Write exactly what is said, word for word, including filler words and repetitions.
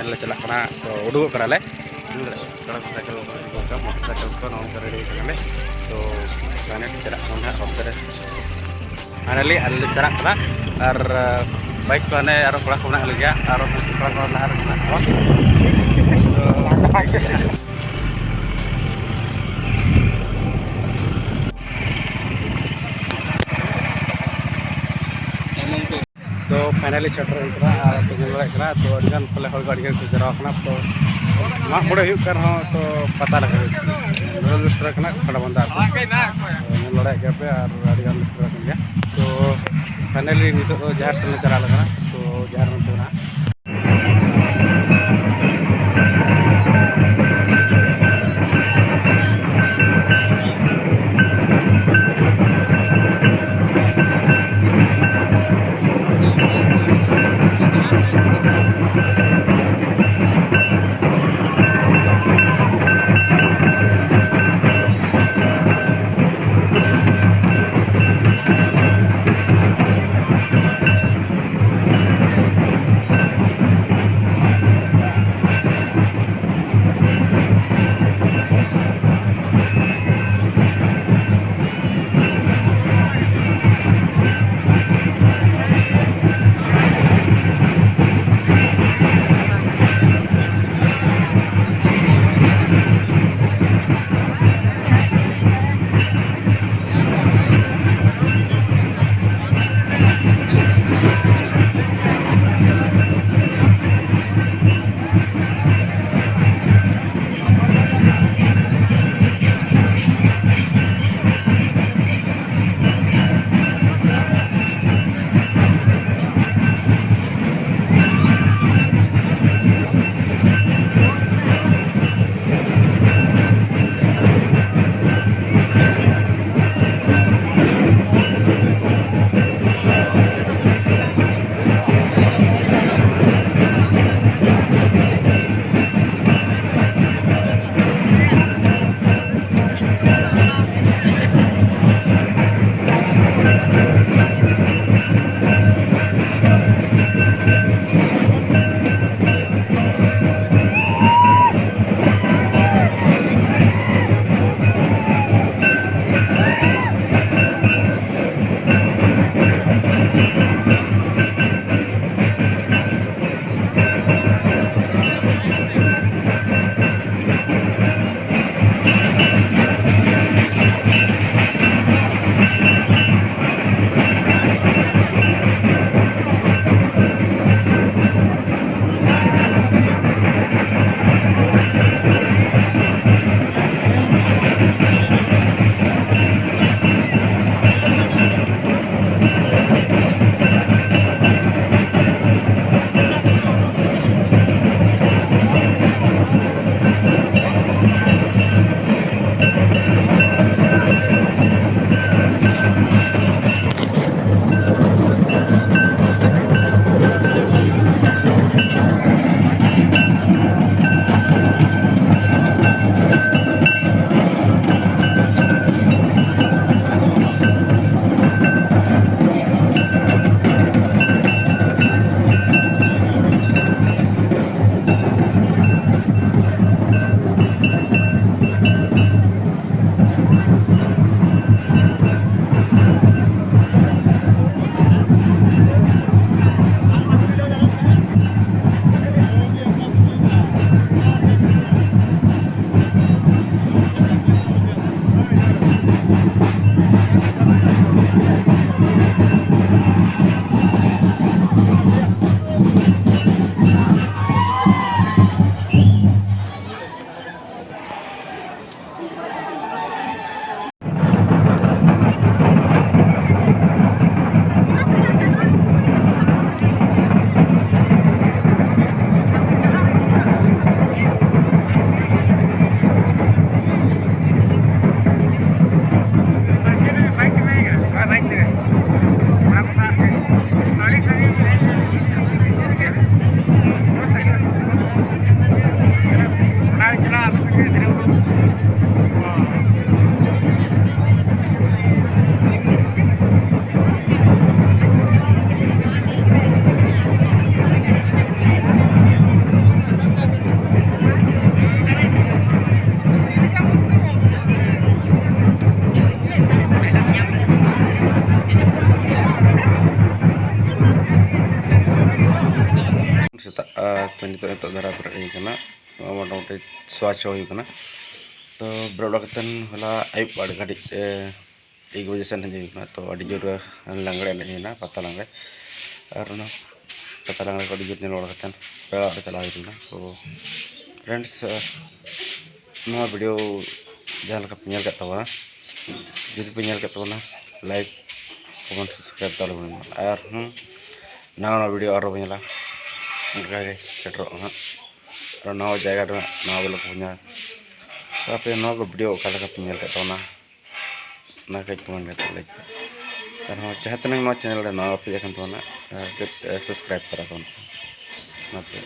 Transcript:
ᱞᱮ ᱪᱟᱞᱟᱜ ᱠᱟᱱᱟ, ᱛᱚ ᱩᱰᱩᱠᱚᱜ ᱠᱟᱱᱟᱞᱮ᱾ ᱠᱟᱲᱟ ᱢᱚᱴᱚᱨ ᱥᱟᱭᱠᱮᱞ ᱠᱚ, ᱢᱚᱴᱚᱨ ᱥᱟᱭᱠᱮᱞ ᱠᱚ ᱱᱚᱜᱼᱚ ᱱᱚᱝᱠᱟ ᱨᱮᱰᱤ ᱠᱟᱱᱟᱞᱮ᱾ ᱛᱚ ᱯᱷᱟᱭᱱᱟᱞᱤ ᱪᱟᱞᱟᱜ ᱠᱟᱱᱟ ᱦᱟᱸᱜ ᱦᱚᱨᱛᱮ ᱨᱮ᱾ ᱯᱷᱟᱭᱱᱟᱞᱤ ᱟᱞᱮ ᱞᱮ ᱪᱟᱞᱟᱜ ᱠᱟᱱᱟ᱾ ᱟᱨ ᱵᱟᱭᱤᱠ ᱠᱚ ᱦᱟᱱᱮ ᱟᱨᱚ ᱠᱚᱲᱟ ᱠᱚ ᱢᱮᱱᱟᱜ ᱞᱮᱜᱮᱭᱟ, ᱟᱨᱚ ᱠᱚᱲᱟ ᱠᱚ ᱞᱟᱦᱟ ᱨᱮ ᱢᱮᱱᱟᱜ ᱠᱚᱣᱟ᱾ ᱛᱚ ᱛᱚ ᱯᱷᱟᱭᱱᱟᱞᱤ ᱥᱮᱴᱮᱨ ᱦᱩᱭ ᱠᱟᱱᱟ ᱟᱨ ᱯᱮ ᱧᱮᱞ ᱫᱟᱲᱮᱭᱟᱜ ᱠᱟᱱᱟ, ᱛᱚ ᱟᱹᱰᱤᱜᱟᱱ ᱯᱟᱞᱮ ᱦᱚᱲ ᱠᱚ ᱟᱹᱰᱤᱜᱟᱱ ᱠᱚ ᱡᱟᱣᱨᱟ ᱟᱠᱟᱱᱟ᱾ ᱛᱚ ᱢᱟᱜ ᱢᱚᱬᱮ ᱦᱩᱭᱩᱜ ᱠᱟᱱ ᱨᱮᱦᱚᱸ, ᱛᱚ ᱯᱟᱛᱟ ᱞᱮᱠᱟ ᱦᱩᱭᱩᱜ ᱠᱟᱱᱟ, ᱱᱚᱰᱮ ᱫᱚ ᱥᱮᱴᱮᱨ ᱠᱟᱱᱟ ᱠᱷᱟᱸᱰᱟ ᱵᱟᱸᱫᱷᱟ ᱟᱨᱠᱤ᱾ ᱛᱚ ᱧᱮᱞ ᱫᱟᱲᱮᱭᱟᱜ ᱜᱮᱭᱟ ᱯᱮ ᱟᱨ ᱟᱹᱰᱤᱜᱟᱱ ᱞᱮ ᱥᱮᱴᱮᱨ ᱟᱠᱟᱱ ᱜᱮᱭᱟ᱾ ᱛᱚ ᱯᱷᱟᱭᱱᱟᱞᱤ ᱱᱤᱛᱚᱜ ᱫᱚ ᱡᱟᱦᱮᱨ ᱥᱮᱫ ᱞᱮ ᱪᱟᱞᱟᱣ ᱞᱮᱱᱟ, ᱛᱚ ᱡᱟᱦᱮᱨ ᱢᱮᱱᱛᱮ ᱢᱮᱱᱟᱜᱼᱟ᱾ ᱥᱮᱛᱟᱜ ᱛᱚ ᱱᱤᱛᱚᱜ ᱱᱤᱛᱚᱜ ᱫᱷᱟᱨᱟ ᱵᱮᱨᱮᱫ ᱦᱩᱭ ᱠᱟᱱᱟ᱾ ᱢᱚᱴᱟᱢᱩᱴᱤ ᱥᱚᱣᱟ ᱪᱷᱚ ᱦᱩᱭ ᱠᱟᱱᱟ᱾ ᱛᱚ ᱵᱮᱨᱮᱫ ᱵᱟᱲᱟ ᱠᱟᱛᱮᱫ ᱦᱚᱞᱟ ᱟᱹᱭᱩᱵ ᱟᱹᱰᱤ ᱜᱷᱟᱹᱲᱤᱡ ᱮᱠ ᱵᱟᱡᱮ ᱥᱮᱱ ᱦᱮᱡ ᱦᱩᱭ ᱠᱟᱱᱟ᱾ ᱛᱚ ᱟᱹᱰᱤ ᱡᱳᱨ ᱞᱟᱜᱽᱲᱮ ᱮᱱᱮᱡ ᱦᱩᱭᱱᱟ, ᱯᱟᱛᱟ ᱞᱟᱜᱽᱲᱮ᱾ ᱟᱨ ᱚᱱᱟ ᱯᱟᱛᱟ ᱞᱟᱜᱽᱲᱮ ᱠᱚ ᱟᱹᱰᱤ ᱡᱳᱨ ᱧᱮᱞ ᱵᱟᱲᱟ ᱠᱟᱛᱮᱫ ᱯᱮᱲᱟ ᱚᱲᱟᱜ ᱨᱮ ᱪᱟᱞᱟᱣ ᱦᱩᱭ ᱞᱮᱱᱟ᱾ ᱛᱚ ᱯᱷᱨᱮᱱᱰᱥ, ᱱᱚᱣᱟ ᱵᱷᱤᱰᱤᱭᱳ ᱡᱟᱦᱟᱸ ᱞᱮᱠᱟ ᱯᱮ ᱧᱮᱞ ᱠᱮᱫ ᱛᱟᱵᱚᱱᱟ, ᱡᱩᱫᱤ ᱯᱮ ᱧᱮᱞ ᱠᱮᱫ ᱛᱟᱵᱚᱱᱟ, ᱞᱟᱭᱤᱠ, ᱠᱚᱢᱮᱱᱴ, ᱥᱟᱵᱥᱠᱨᱟᱭᱤᱵ ᱛᱟᱞᱮ ᱵᱚᱱ ᱢᱟ᱾ ᱟᱨᱦᱚᱸ ᱱᱟᱣᱟ ᱱᱟᱣᱟ ᱵᱷᱤᱰᱤᱭᱳ ᱟᱨᱦᱚᱸ ᱵᱚᱱ ᱧᱮᱞᱟ᱾ ᱚᱱᱠᱟᱜᱮ ᱥᱮᱴᱮᱨᱚᱜᱼᱟ ᱦᱟᱸᱜ ᱟᱨ ᱱᱟᱣᱟ ᱡᱟᱭᱜᱟ ᱨᱮ ᱱᱟᱣᱟ ᱵᱞᱚᱜ ᱵᱚᱱ ᱧᱮᱞᱟ᱾ ᱛᱚ ᱟᱯᱮ ᱱᱚᱣᱟ ᱠᱚ ᱵᱷᱤᱰᱤᱭᱳ ᱚᱠᱟ ᱞᱮᱠᱟ ᱯᱮ ᱧᱮᱞ ᱠᱮᱫ ᱛᱟᱵᱚᱱᱟ, ᱚᱱᱟ ᱠᱟᱹᱡ ᱠᱚᱢᱮᱱᱴ ᱠᱟᱛᱮ ᱞᱟᱹᱭ ᱯᱮ᱾ ᱟᱨᱦᱚᱸ ᱡᱟᱦᱟᱸ ᱛᱤᱱᱟᱹᱜ ᱱᱚᱣᱟ ᱪᱮᱱᱮᱞ ᱨᱮ ᱱᱟᱣᱟ ᱯᱮ ᱦᱮᱡ ᱟᱠᱟᱱ ᱛᱟᱵᱚᱱᱟ, ᱠᱟᱹᱡ ᱥᱟᱵᱥᱠᱨᱟᱭᱤᱵ ᱛᱚᱨᱟ ᱠᱟᱵᱚᱱ ᱯᱮ᱾ ᱚᱱᱟᱛᱮ